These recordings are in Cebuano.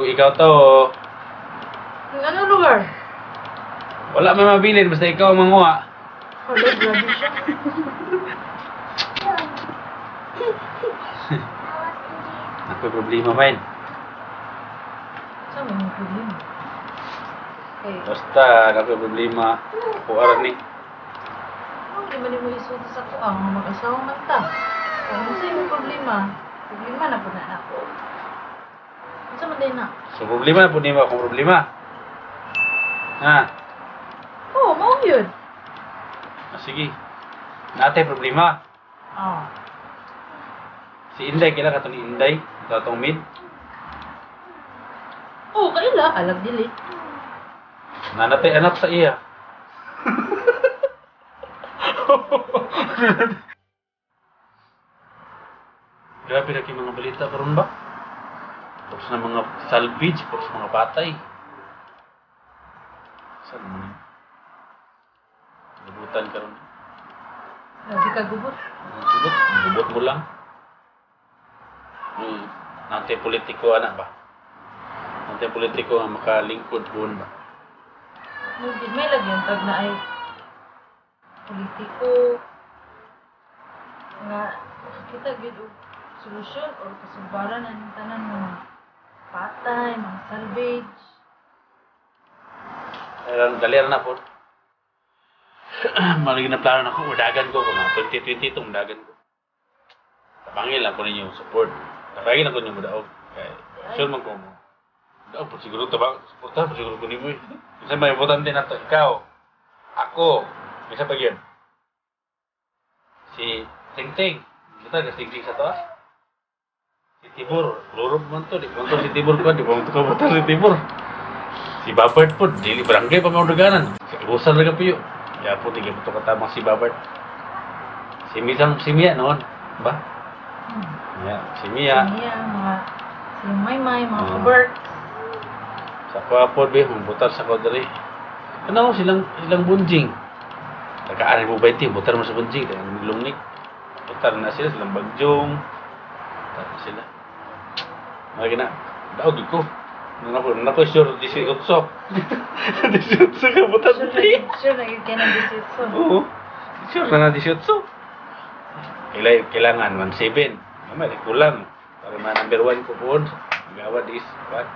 Ikaw to. Ano lugar? Wala may mabilin basta ikaw ang manguha. Hala, grabe siya. Ako'y problema pa yun. Saan may problema? Okay. Basta ako'y problema. Ako aran ni. Oh, di man mo isulti sa ko ang mag-asawa man ta. Kung sa imong problema, problema na po na ako. Unsa man day na? So problema na po nimo akong problema. Ha? Oh, mao yun. Ah, sige. Natay problema. Oh. Si Inday, kailan ka to ni Inday? Ito atong mid. Oh, kaila alag dili. Nanatay anak sa iya. Grabe na kay mga balita karon ba? Tapos na mga salvage, tapos mga patay. Saan mo yun? Lubutan karon. Grabe ka gubot. Gubot, gubot mo lang. Nantay politiko anak ba? Nantay politiko nga makalingkod buon ba? Mugid may lagi ang tag na ay politiko nga kita gyud og solusyon or kasulbaran ang tanan mga patay, mga salvage. Kailan dali na po. Maligin na plano na ko, udagan ko kung mga 2020 itong udagan ko. Tabangin lang ko ninyo support. Tabangin lang ko ninyo mudaog. Kay sure man ko mo. Daog po siguro tabang, suporta po siguro ko nimo eh. Kasi may importante na to, ikaw, ako, isa pa yun. Si Ting Ting, kita ka Ting Ting sa to ah. Si Tibor, lurog man to, di pa man to si Tibor ko, di pa man to kabutan si Tibor. Si Babert po, dili barangay pa mga daganan. Si Agusan lang piyo. Ya po, di po to katamang si Babert. Si Misang, si Mia noon, ba? Ya, si Mia. Niya, mga silang maymay, mga Ah. kabert. Sa kuha po, be, butar sa ko diri. Ano silang silang bunjing. Tagaan mo 20, butar mo sa bunjing, kaya lungnik. Butar na sila silang bagjong. Butar na sila. Mga gina, daog gyud ko. Nako, nako sure 18. 18 ka butar Sure na diri. sure na yun kaya ng 18. Oo. Sure na na 18. Kailangan 17. Mamay, kulang. Para ma number 1 ko po. Gawad is what?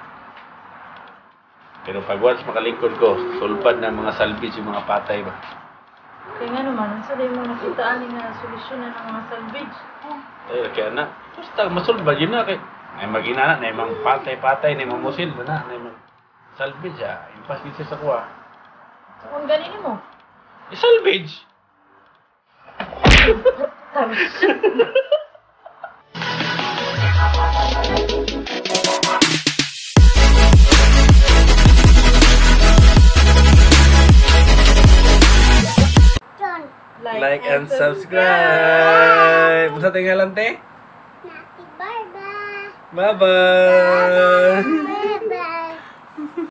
Pero pag once makalingkod ko, sulpad na mga salvage yung mga patay ba? Kaya nga naman, unsa day mo nakita ani nga solusyon na ng mga salvage? Eh, kaya na. Basta masulbad yun na kay. Ay magina na, na mga patay-patay, na mga musil ba na, na mga salvage ah. Impas gid siya sa kuha. So kung gani nimo, Eh, salvage! tapos Like and subscribe! Unsa tingalan te? Nati Barba. Bye-bye! Bye.